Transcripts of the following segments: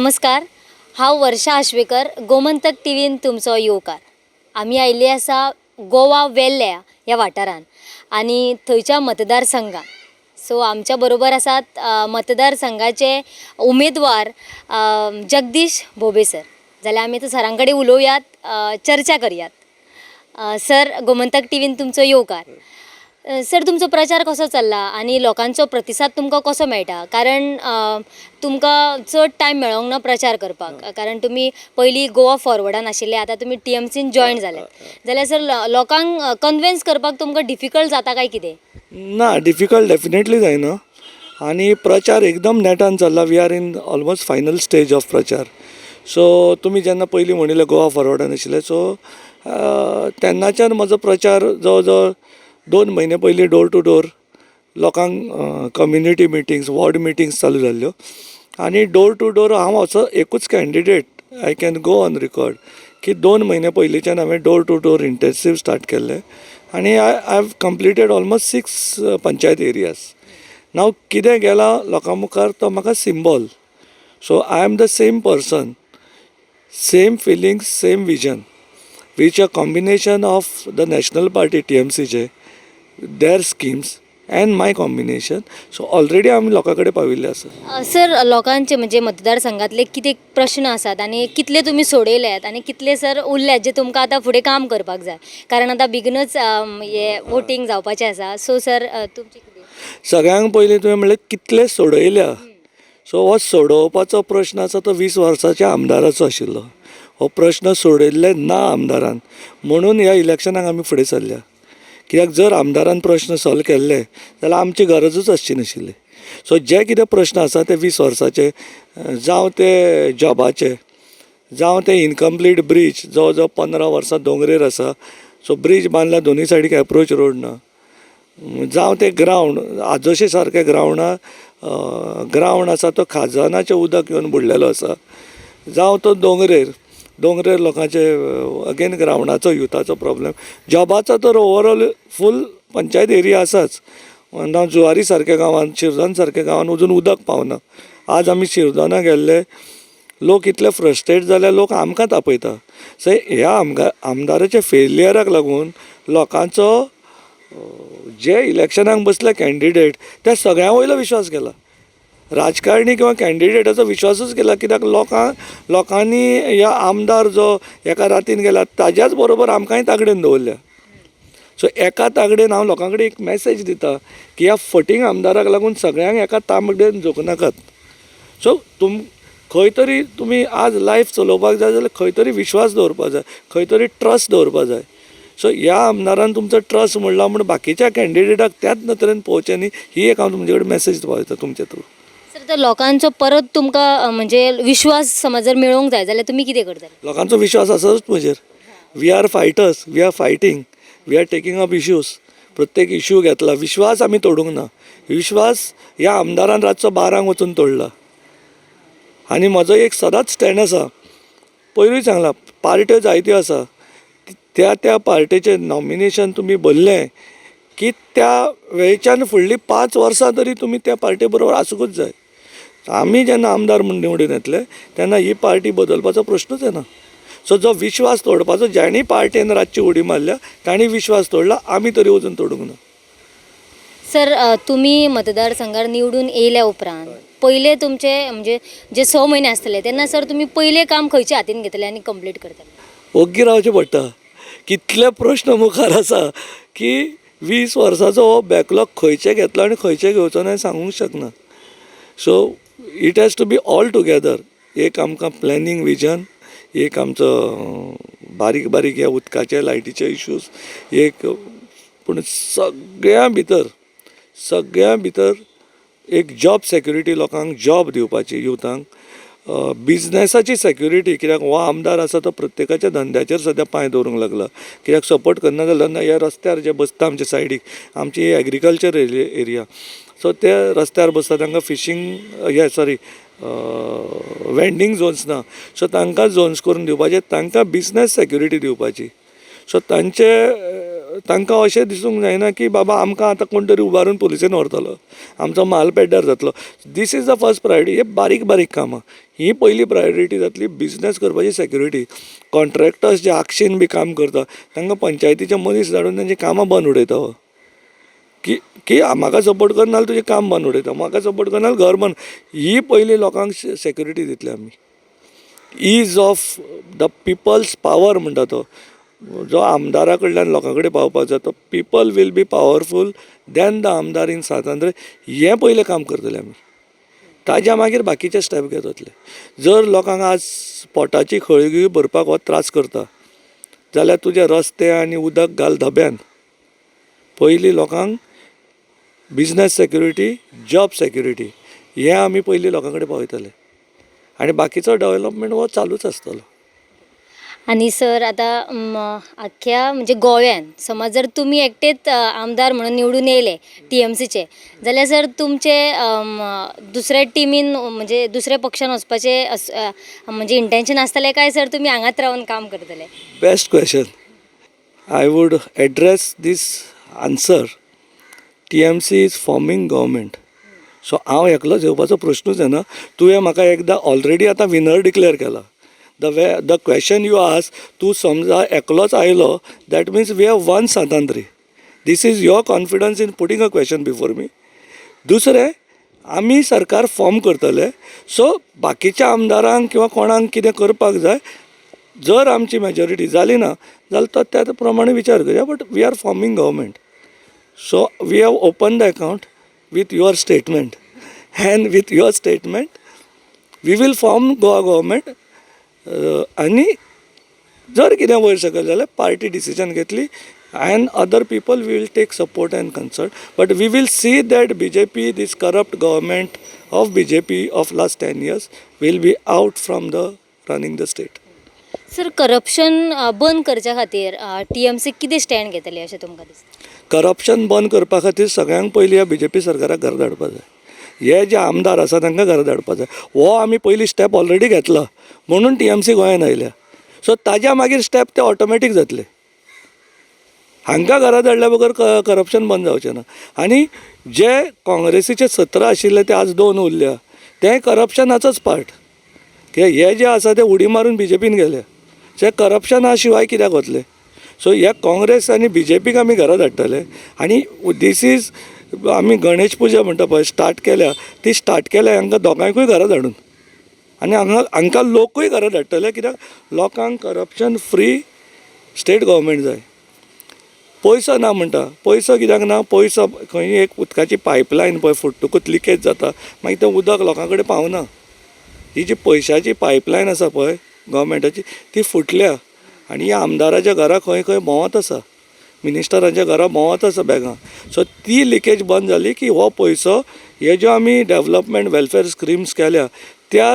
नमस्कार, हांव वर्षा आश्वेकर. गोमंतक टीवीन तुमचो येवकार. आमी आयिल्ले आसा गोवा वेल्ल्या ह्या वाठारांत आनी थंयच्या मतदारसंघात. सो आमच्या बरोबर आसात मतदारसंघाचे उमेदवार जगदीश भोबे सर. जाल्यार आमी आतां सरां कडेन उलोवयात, चर्चा करयात. सर, गोमंतक टीवीन तुमचो येवकार. सर, तुमचो प्रचार कसो चल्ला आनी लोकांचो प्रतिसाद तुमकां कसो मेळटा? कारण तुमकां चड टायम मेळोंक ना प्रचार करपाक, कारण तुमी पयलीं गोवा फॉरवर्डान आशिल्ले, आतां तुमी टीएमसीन जॉयन जाल्यात. जाल्यार सर, लोकांक कन्विन्स करपाक तुमकां डिफिकल्ट जाता काय कितें? ना, डिफिकल्ट डेफिनेटली जायना आनी प्रचार एकदम नेटान चल्ला. We are in almost final stage of प्रचार. सो तुमी जेन्ना पयलीं म्हणिल्लें गोवा फॉरवर्डान आशिल्ले, सो तेन्नाच्यान म्हजो प्रचार जवळ जवळ 2 म्हयने पयलीं डोर टू डोर लोकांक, कम्युनिटी मिटींग्स, वॉर्ड मिटींग्स चालू जाल्ल्यो आनी डोर टू डोर हांव असो एकूच candidate, I can go on record की 2 म्हयने पयलींच्यान हांवें door to door intensive start केल्लें आनी I have completed almost six panchayat areas. Now कितें गेलां लोकां मुखार तो म्हाका symbol. So I am the same person, same feelings, same vision, which a combination of the national party टीएमसीचे, their schemes and my combination. So already आमी लोकां कडेन पाविल्ले आसा. सर, लोकांचे म्हणजे मतदारसंघातले कितें प्रश्न आसात आनी कितले तुमी सोडयल्यात आनी कितले सर उरल्यात जे तुमकां आतां फुडें काम करपाक जाय? कारण आतां बेगीनूच हे वोटींग जावपाचें आसा. सो सर, तुमचें कितें? सगळ्यांक पयलीं तुवें म्हणलें कितले सोडयल्या. सो हो सोडोवपाचो प्रश्न आसा तो 20 वर्साच्या आमदाराचो आशिल्लो. हो प्रश्न सोडयल्ले ना आमदारान, म्हणून ह्या इलेक्शनाक आमी फुडें सरल्या. कित्याक जर आमदारान प्रश्न सॉल्व केल्ले जाल्यार आमची गरजूच आसची नाशिल्ली. सो जे कितें प्रश्न आसा ते 20 वर्साचे, जावं ते जॉबाचे, जावं ते इनकम्प्लीट ब्रीज, जवळ जवळ 15 वर्सां दोंगरेर आसा. सो ब्रीज बांदला, दोनूय सायडीक एप्रोच रोड ना. जावं ते ग्रावंड, आजोशे सारके ग्रावंडा ग्रावंड आसा, तो खाजनाचें उदक येवन बुडलेलो आसा. जावं तो दोंगरेर, दोंगरेर लोकांचे अगेन ग्रावंडाचो, युथाचो प्रॉब्लम. जॉबाचो तर ओवरऑल फूल पंचायत एरिया आसाच. जावं जुवारी सारक्या गांवांत, शिरदोन सारक्या गांवांत अजून उदक पावना. आज आमी शिरदोना गेल्ले, लोक इतले फ्रस्ट्रेट जाल्या, लोक आमकां तापयता. सो ह्या आमदाराच्या फेलियराक लागून लोकांचो, जे इलेक्शनाक बसले कॅन्डिडेट, त्या सगळ्यां वयलो विश्वास गेला. राजकारणी किंवा कॅन्डिडेटाचो विश्वासूच गेला, कित्याक लोकांनी ह्या आमदार जो एका रातीन गेला, ताज्याच बरोबर आमकांय तागडेन दवरल्या. सो एका तागडेन हांव लोकां कडेन एक मॅसेज दिता की ह्या फटींग आमदाराक लागून सगळ्यांक एका तांबडेन जोखूं नाकात. सो खंय तरी तुमी आज लायफ चलोवपाक जाय जाल्यार खंय तरी विश्वास दवरपाक जाय, खंय तरी ट्रस्ट दवरपाक जाय. सो ह्या आमदारान तुमचो ट्रस्ट मोडला म्हूण बाकीच्या कॅन्डिडेटाक त्याच नदरेन पळोवचें न्ही, ही एक हांव तुमचे कडेन मॅसेज पावयता तुमचे थ्रू. सर, तर लोकांचो परत तुमकां म्हणजे विश्वास समज जर मेळोवंक जाय जाल्यार तुमी कितें करतले? लोकांचो विश्वास आसाच म्हजेर. We are fighters, we are fighting, we are taking up issues. प्रत्येक इशू घेतला, विश्वास आमी तोडूंक ना. विश्वास ह्या आमदारान रातचो 12ंक वचून तोडला. आनी म्हजो एक सदांच स्टँड आसा, पयरूय सांगलां, पार्ट्यो जायत्यो आसा, त्या त्या पार्टेचें नॉमिनेशन तुमी भरलें की त्या वेळच्यान फुडलीं 5 वर्सां तरी तुमी त्या पार्टे बरोबर आसूंकूच जाय. आमी जेन्ना आमदार म्हूण निवडून येतले तेन्ना ही पार्टी बदलपाचो प्रश्नूच येना. सो जो विश्वास तोडपाचो, ज्यांणी पार्टेन रातची उडी मारल्या तांणी विश्वास तोडला, आमी तरी वचून तोडूंक ना. सर, तुमी मतदारसंघार निवडून येयल्या उपरांत पयले तुमचे म्हणजे जे 6 म्हयने आसतले, तेन्ना सर तुमी पयलें काम खंयचे हातीन घेतले आनी कंप्लीट करतले? ओग्गी रावचें पडटा. कितले प्रश्न मुखार आसा की 20 वर्साचो हो बॅकलॉग खंयचे घेतलो आनी खंयचे घेवचो ना सांगूंक शकना. So it has to be all together. एक आमकां प्लॅनिंग, विजन, एक आमचो बारीक बारीक ह्या उदकाचे, लायटीचे इश्यूज एक, पूण सगळ्यां भितर एक जॉब सेक्युरिटी, लोकांक जॉब दिवपाची, युथांक बिजनसाची सेक्युरिटी. कित्याक हो आमदार आसा तो प्रत्येकाच्या धंद्याचेर सद्या पांय दवरूंक लागला. कित्याक सपोर्ट करना जाल्यार ना ह्या रस्त्यार जे बसता आमच्या सायडीक, आमची एग्रीकल्चर एरिया, सो ते रस्त्यार बसता, तांकां फिशींग हे, सॉरी, वेंडींग झोन्स ना. सो तांकां झोन्स करून दिवपाचे, तांकां बिजनस सेक्युरिटी दिवपाची. सो तांचे तांकां अशें दिसूंक जायना की बाबा आमकां आतां कोण तरी उबारून पुलिसेन व्हरतलो, आमचो माल पेड्ड्यार जातलो. This is the first priority. हे बारीक बारीक कामां ही पयली प्रायोरिटी जातली. बिजनस करपाची सेक्युरिटी, कॉन्ट्रेक्टर्स जे आगशीन बी काम करता तांकां पंचायतीचे मनीस धाडून तांची कामां बंद उडयता हो की की म्हाका सपोर्ट कर नाजाल्यार तुजें काम बंद उडयता, म्हाका सपोर्ट कर नाजाल्यार घर बंद. ही पयली लोकांक सेक्युरिटी दितले आमी. Ease of the people's power म्हणटा तो जो आमदारा कडल्यान लोकां कडेन पावपाक जाय तो people will be powerful than the आमदार इन सांत आंद्रे. हें पयलें काम करतले आमी. ताज्या मागीर बाकीचे स्टेप घेत वतले. जर लोकांक आज पोटाची खळगी भरपाक हो त्रास करता जाल्यार तुजे रस्ते आनी उदक घाल धब्यांत. पयलीं लोकांक बिजनस सेक्युरिटी, जॉब सेक्युरिटी हें आमी पयलीं लोकां कडेन पावयतले आनी बाकीचो डेवलोपमेंट हो चालूच आसतलो. आनी सर आतां आख्ख्या म्हणजे गोव्यान समज जर तुमी एकटेच आमदार म्हणून निवडून येयले टीएमसीचे जाल्यार सर तुमचे दुसऱ्या टिमीन म्हणजे दुसऱ्या पक्षान वचपाचें म्हणजे इंटेंशन आसतलें काय सर तुमी हांगाच रावन काम करतले? Best question. I would address this answer. TMC is forming government. So हांव एकलोच येवपाचो प्रश्नूच येना. तुवें म्हाका एकदां ऑलरेडी आतां विनर डिक्लेर केला. The way the question you ask, तूं समजा एकलोच आयलो, that means we have won Sant Andre. This is your confidence in putting a question before me. दुसरें, आमी सरकार फॉर्म करतले. सो बाकीच्या आमदारांक किंवा कोणाक कितें करपाक जाय, जर आमची मेजॉरिटी जाली ना जाल्यार तो त्या प्रमाणे विचार करया. But we are forming government, so we have open the account with your statement, and with your statement we will form Goa government. आनी जर कितें वयर सकयल जाल्यार पार्टी डिसिजन घेतली and other people will take support and consult, but we will see that BJP, this corrupt government of BJP of last 10 years, will be out from the running the state. Sir, corruption बंद करच्या खातीर TMC कितें stand घेतली अशें तुमकां दिसता? Corruption बंद करपा खातीर सगळ्यांत पयलीं ह्या बीजेपी सरकाराक घरा धाडपा जाय. हे जे आमदार आसा तांकां घरा धाडपा जाय. हो आमी पयली स्टेप ऑलरेडी घेतला म्हणून टीएमसी गोंयांत आयल्या. सो ताज्या मागीर स्टेप ते ऑटोमॅटीक जातले. हांकां घरा धाडल्या बगर करप्शन बंद जावचें ना. आनी जे काँग्रेसीचे 17 आशिल्ले ते आज दोन उरल्या, ते करप्शनाचोच पार्ट. कित्याक हे जे आसा ते उडी मारून बीजेपीन गेले, ते करप्शना शिवाय कित्याक वतले? सो ह्या काँग्रेस आनी बीजेपीक आमी घरा धाडटले. आनी दीस is आमी गणेश पुजा म्हणटा पळय स्टार्ट केल्या, ती स्टार्ट केल्या हांकां दोगांयकूय घरा धाडून. आनी हांगा हांकां लोकूय घरा धाडटले, कित्याक लोकांक करप्शन फ्री स्टेट गव्हर्मेंट जाय. पयसो ना म्हणटा, पयसो कित्याक ना? पयसो खंय एक उदकाची पायपलायन पळय फुट्टकूच लिकेज जाता, मागीर तें उदक लोकां कडेन पावना. ही जी पयशाची पायपलायन आसा पळय गव्हर्मेंटाची, ती फुटल्या आनी ह्या आमदाराच्या घरा खंय खंय भोंवत आसा, मिनिस्टरांच्या घरा भोंवत आसा बॅगां. सो ती लिकेज बंद जाली की हो पयसो हे ज्यो आमी डेवलपमेंट वेलफेर स्किम्स केल्या त्या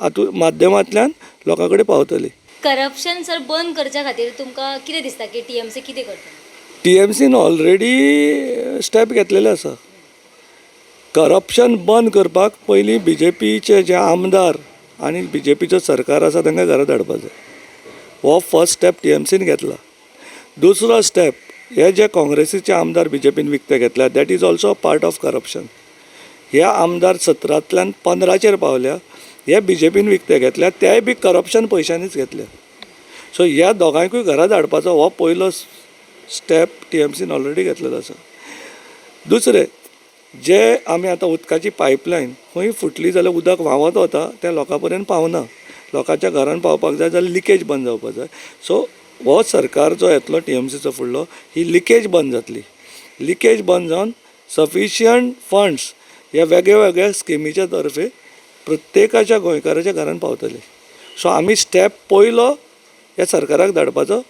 हातूंत माध्यमांतल्यान लोकां कडेन पावतली. करप्शन सर बंद करच्या खातीर तुमकां कितें दिसता की टीएमसी कितें करतली? टीएमसीन ऑलरेडी स्टेप घेतलेले आसा करप्शन बंद करपाक. पयलीं बीजेपीचे जे आमदार आनी बीजेपीचो सरकार आसा तांकां घरा धाडपा जाय. हो फर्स्ट स्टेप टीएमसीन घेतला. दुसरो स्टेप, हे जे काँग्रेसीचे आमदार बीजेपीन विकते घेतल्या, that is also part of corruption. हे आमदार 17तल्यान 15चेर पावल्या, हे बीजेपीन विकते घेतल्या, तेय बी करप्शन पयशांनीच घेतल्या. सो ह्या दोगांयकूय घरा धाडपाचो हो पयलो स्टेप टीएमसीन ऑलरेडी घेतलेलो आसा. दुसरें, जे आमी आतां उदकाची पायपलायन खंय फुटली जाल्यार उदक व्हांवत वता, तें लोकां पर्यंत पावना. लोकांच्या घरान पावपाक जाय जाल्यार लिकेज बंद जावपाक जाय. सो हो सरकार जो येतलो टीएमसीचो फुडलो, ही लिकेज बंद जातली. लिकेज बंद जावन सफिशियंट फंड्स ह्या वेगळ्या वेगळ्या स्किमीच्या तर्फे प्रत्येकाच्या गोंयकाराच्या घरान पावतले. सो आमी स्टेप पयलो ह्या सरकाराक धाडपाचो,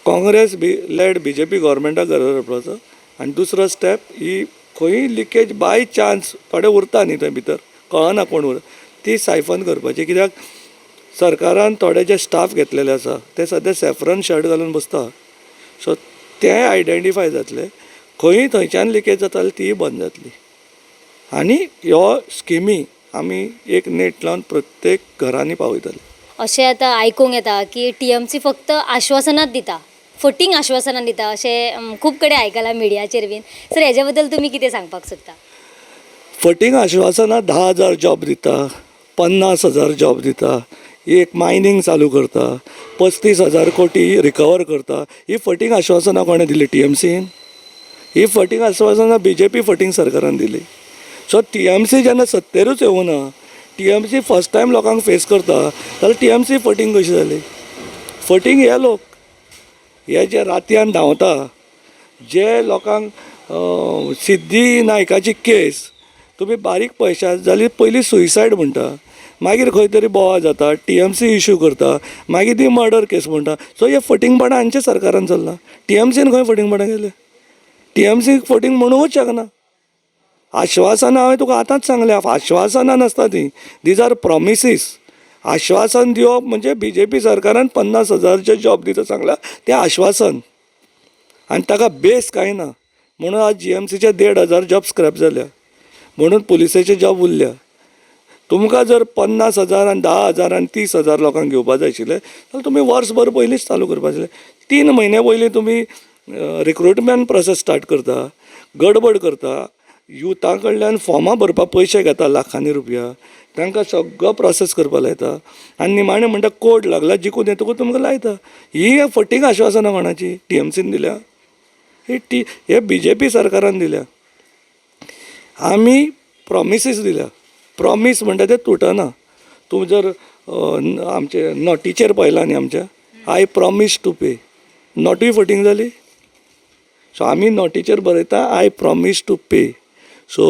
काँग्रेस बी लेड बीजेपी गव्हर्मेंटाक घरा धाडपाचो. आनी दुसरो स्टेप, ही खंयूय लिकेज बाय चान्स थोडे उरता न्ही थंय भितर, कळना कोण उरता, ती सायफन करपाची. कित्याक सरकारान थोडे जे स्टाफ घेतलेले आसा ते सद्या सेफ्रन शर्ट घालून बसता. सो ते आयडेंटिफाय जातले. खंयूय थंयच्यान लिकेज जाता जाल्यार तीय बंद जातली आनी ह्यो स्किमी आमी एक नेट लावन प्रत्येक घरांनी पावयतले. अशें आतां आयकूंक येता की टीएमसी फक्त आश्वासनाच दिता, फटींग आश्वासनां दिता अशें खूब कडेन आयकलां मिडियाचेर बीन. सर, हेज्या बद्दल तुमी कितें सांगपाक सोदता? फटींग आश्वासनां, 10,000 जॉब दिता, 50,000 जॉब दिता, एक मायनींग चालू करता, 35,000 कोटी रिकवर करता, ही फटींग आश्वासनां कोणें दिली? टीएमसीन. ही फटींग आश्वासनां बीजेपी फटींग सरकारान दिली. सो टीएमसी जेन्ना सत्तेरूच येवना, टीएमसी फर्स्ट टायम लोकांक फेस करता, जाल्यार टीएमसी फटींग कशी जाली? फटींग हे लोक, हे जे रातयान धांवता, जे लोकांक सिद्धी नायकाची केस तुमी बारीक पळयशात जाल्यार पयलीं सुसायड म्हणटा, मागीर खंय तरी बोवाळ जाता, टीएमसी इशू करता, मागीर ती मर्डर केस म्हणटा. सो हे फटींगपणां हांच्या सरकारान चल्लां. टीएमसीन खंय फटींगपणां केलें? टीएमसीक फटींग म्हणूंकच शकना. आश्वासनां हांवें तुका आतांच सांगलें, आश्वासनां नासता ती, these are promises. आश्वासन दिवप म्हणजे बीजेपी सरकारान 50,000चे जॉब दिता सांगलां, तें आश्वासन आनी ताका बेस कांय ना. म्हणून आज जीएमसीचे 1,500 जॉब स्क्रॅप जाल्या, म्हणून पुलिसेचे जॉब उरल्या. तुमकां जर 50,000 आनी 10,000 आनी 30,000 लोकांक घेवपा जाय आशिल्लें जाल्यार तुमी वर्सभर पयलींच चालू करपा आशिल्लें. 3 म्हयने पयलीं तुमी रिक्रुटमेंट प्रोसेस स्टार्ट करता, गडबड करता, युथा कडल्यान फॉर्मां भरपाक पयशे घेता लाखांनी रुपया, तांकां सगळो प्रोसेस करपा लायता आनी निमाणें म्हणटा कोड लागला, जिखून येतकूच तुमकां लायता. ही फटींग आश्वासनां कोणाची? टीएमसीन दिल्या ही? टी हे बीजेपी सरकारान दिल्या. आमी प्रोमिसीस दिल्या. प्रोमीस म्हणटा तें तुटना. तूं जर आमचे नोटीचेर पळयला न्ही आमच्या, I promise to pay, नोटूय फटींग जाली. सो आमी नोटीचेर बरयता, I promise to pay. So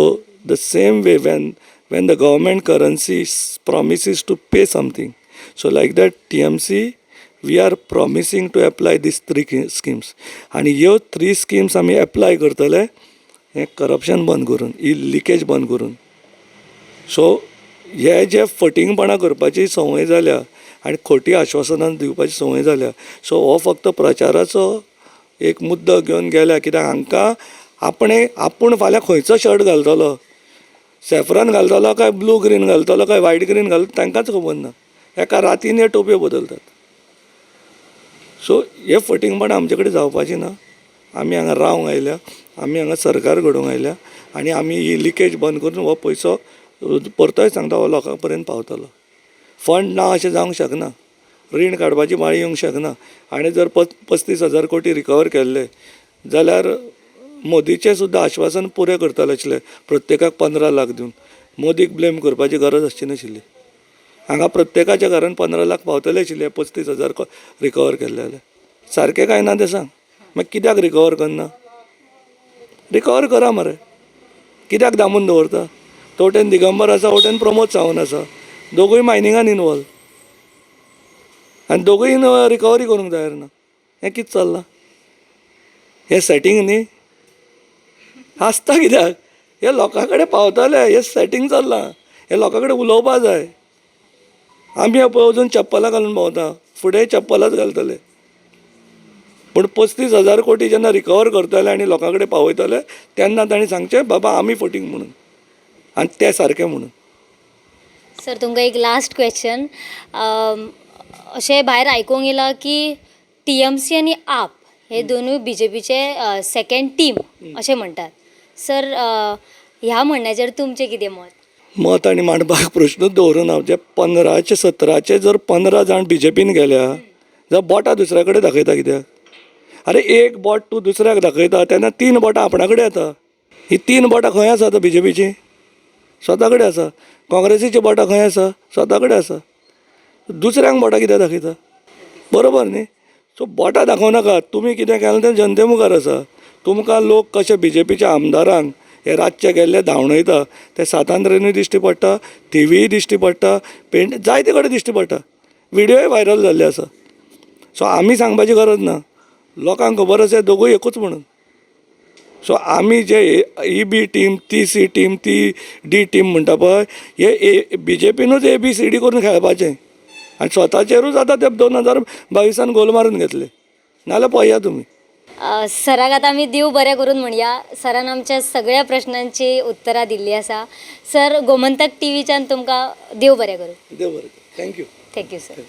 the same way, when the government currency promises to pay something, so like that TMC, we are promising to apply these three schemes. आनी ह्यो three schemes आमी apply करतले हें corruption बंद करून, ही leakage बंद करून. So हे जे फटींगपणां करपाची संवय जाल्या आनी खोटी आश्वासनां दिवपाची संवय जाल्या, सो हो फक्त प्रचाराचो एक मुद्दो घेवन गेल्या. कित्याक हांकां आपणें आपूण फाल्यां खंयचो शर्ट घालतलो, सेफ्रॉन घालतलो काय ब्लू ग्रीन घालतलो काय व्हायट ग्रीन घालतलो, तांकांच खबर ना. एका रातीन हे टोपयो बदलतात. सो हे फटींगपणां आमचे कडेन जावपाची ना. आमी हांगा रावंक आयल्या, आमी हांगा सरकार घडोवंक आयल्या आनी आमी ही लिकेज बंद करून हो पयसो, परतोय सांगता, हो लोकां पर्यंत पावतलो. फंड ना अशें जावंक शकना, रीण काडपाची पाळी येवंक शकना. आनी जर 35,000 कोटी रिकवर केल्ले जाल्यार मोदीचें सुद्दां आश्वासन पुरें करतले आशिल्ले, प्रत्येकाक 15 लाख दिवन. मोदीक ब्लेम करपाची गरज आसची नाशिल्ली. हांगा प्रत्येकाच्या घरान 15 लाख पावतले आशिल्ले 35,000 रिकवर केल्ले जाल्यार. सारकें काय ना तें सांग. मागीर कित्याक रिकवर करना? रिकवर करा मरे, कित्याक दामून दवरता? तो वटेन दिगंबर आसा, वटेन प्रमोद सावंत आसा, दोगूय मायनिंगान इनवॉल्व आनी दोगूय रिकवरी करूंक तयार ना. हें कितें चल्लां? हें सेटींग न्ही? हांसता कित्याक? हे लोकां कडेन पावतले. हें सेटींग चल्लां, हें लोकां कडेन उलोवपा जाय. आमी पळय अजून चप्पलां घालून भोंवता, फुडें चप्पलाच घालतले. पूण 35,000 कोटी जेन्ना रिकवर करतले आनी लोकां कडेन पावयतले तेन्ना तांणी सांगचें, बाबा आमी फटींग म्हणून आनी ते सारके म्हणून. सर, तुमकां एक लास्ट क्वेश्चन. अशें भायर आयकूंक येयलां की टीएमसी आनी आप हे दोनूय बीजेपीचे सेकंड टीम अशें म्हणटात. सर, ह्या म्हणण्याचेर तुमचें कितें मत? मत आनी मांडपाक प्रश्नूच दवरुना. जे 15चे 17चे जर 15 जाण बीजेपीन गेल्या जाल्यार बोटां दुसऱ्या कडेन दाखयता कित्याक? आरे, एक बोट तूं दुसऱ्याक दाखयता तेन्ना तीन बोटां आपणा कडेन येता. ही तीन बोटां खंय आसा आतां बीजेपीची? स्वता कडेन आसा. काँग्रेसीची बोटां खंय आसा? स्वता कडेन आसा. दुसऱ्यांक बोटां कित्याक दाखयता? बरोबर न्ही? सो बोटां दाखोवं नाकात. तुमी कितें केलां तें जनते मुखार आसा. तुमकां लोक कशे बीजेपीच्या आमदारांक हे रातचे गेल्ले धांवडयता ते सांतांद्रेनूय दिश्टी पडटा, थिवीय दिश्टी पडटा, पेडणे जायते कडेन दिश्टी पडटा. विडियोय व्हायरल जाल्ले आसा. सो आमी सांगपाची गरज ना, लोकांक खबर आसा दोगूय एकूच म्हणून. सो आमी जे ई बी टीम, ती सी टीम, ती डी टीम म्हणटा पळय, हे ए बीजेपीनूच ए बी सी डी करून खेळपाचें आनी स्वताचेरूच आतां ते 2022न गोल मारून घेतले. नाजाल्यार पळया तुमी. सराक आतां आमी देव बरें करून म्हणया. सरान आमच्या सगळ्या प्रश्नांची उत्तरां दिल्ली आसा. सर, गोमंतक टिवीच्यान तुमकां देव बरें करूं. देव बरें, thank you. Thank you sir.